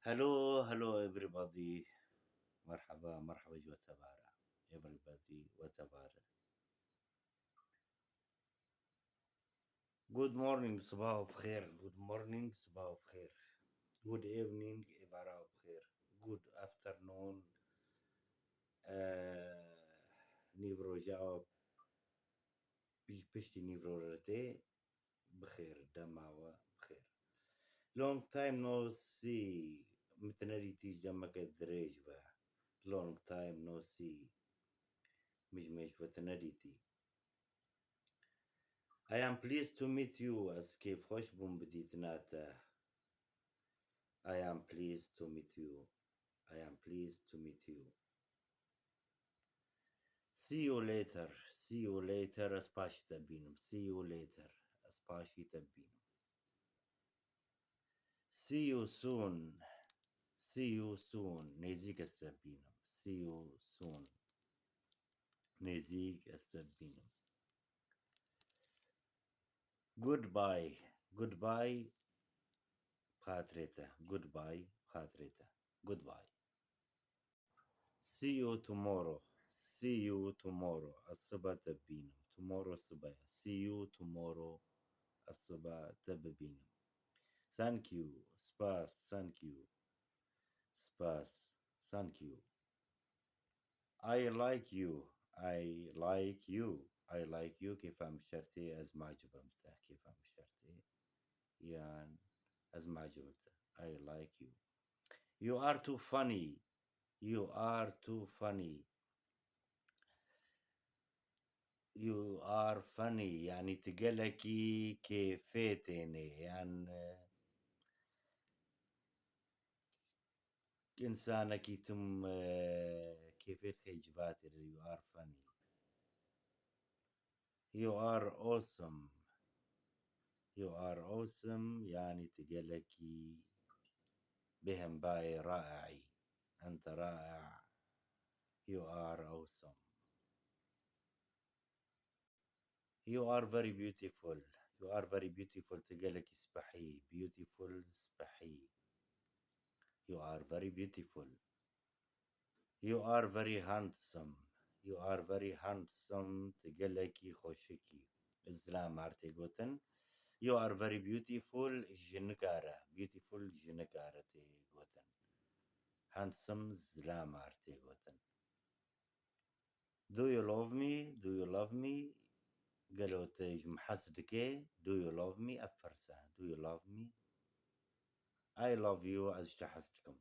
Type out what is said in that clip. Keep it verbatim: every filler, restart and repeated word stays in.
Hello, hello everybody. Merhaba, merhaba ji we tevare. Everybody we tevare. Good morning, sibaha bi xêr. Good morning, sibaha bi xêr. Good evening, êvara bi xêr. Good afternoon, eh, nîvroja piştî nîvro re tê. Bi xêr, dema we bi xêr. Long time no see. Min te nedîtî ji demeke dirêj ve. Long time no see. Min ji mêj ve te nedîtî. I am pleased to meet you. Ez kêfxweş bûm bi dîtina te. I am pleased to meet you. I am pleased to meet you. See you later. See you later. Ez paşî te bînim. See you later. Ez paşî te bînim. See you soon. See you soon. Nêzîk ez te bînim. See you soon. Nêzîk ez te bînim. Goodbye. Goodbye. Xatirê te. Goodbye. Xatirê te. Goodbye. See you tomorrow. See you tomorrow. Ez sibe te bibînim. Tomorrow sibe ye. See you tomorrow. Ez sibe te bibînim. Thank you. Spas. Thank you. Spas. Thank you. I like you. I like you. I like you. Kêfa min ji te re tê, ez macib im bi te. Kêfa min ji te re tê. Yan ez macib im bi te. I like you. You are too funny. You are too funny. You are funny. Yanî tu gelekî kêfê tênê. Yan, e, Însanekî tim, e, kêfê dixê civatê re, you are funny. You are awesome. You are awesome, yanî tu gelekî bêhembayê, raeî. Ente rae. You are awesome. You are very beautiful. You are very beautiful. Tu gelekî spehî. Beautiful, spehî. You are very beautiful. You are very handsome. You are very handsome. Tu gelekî xweşikî. Zilamar tê gotin. You are very beautiful. Jinikar e. Beautiful, jinikar e tê gotin. Handsome, zilamar tê gotin. Do you love me? Do you love me? Gelo tu ji min hez dikê? Do you love me? Ev pirs e. Do you love me? I love you. Ez ji te hez dikim.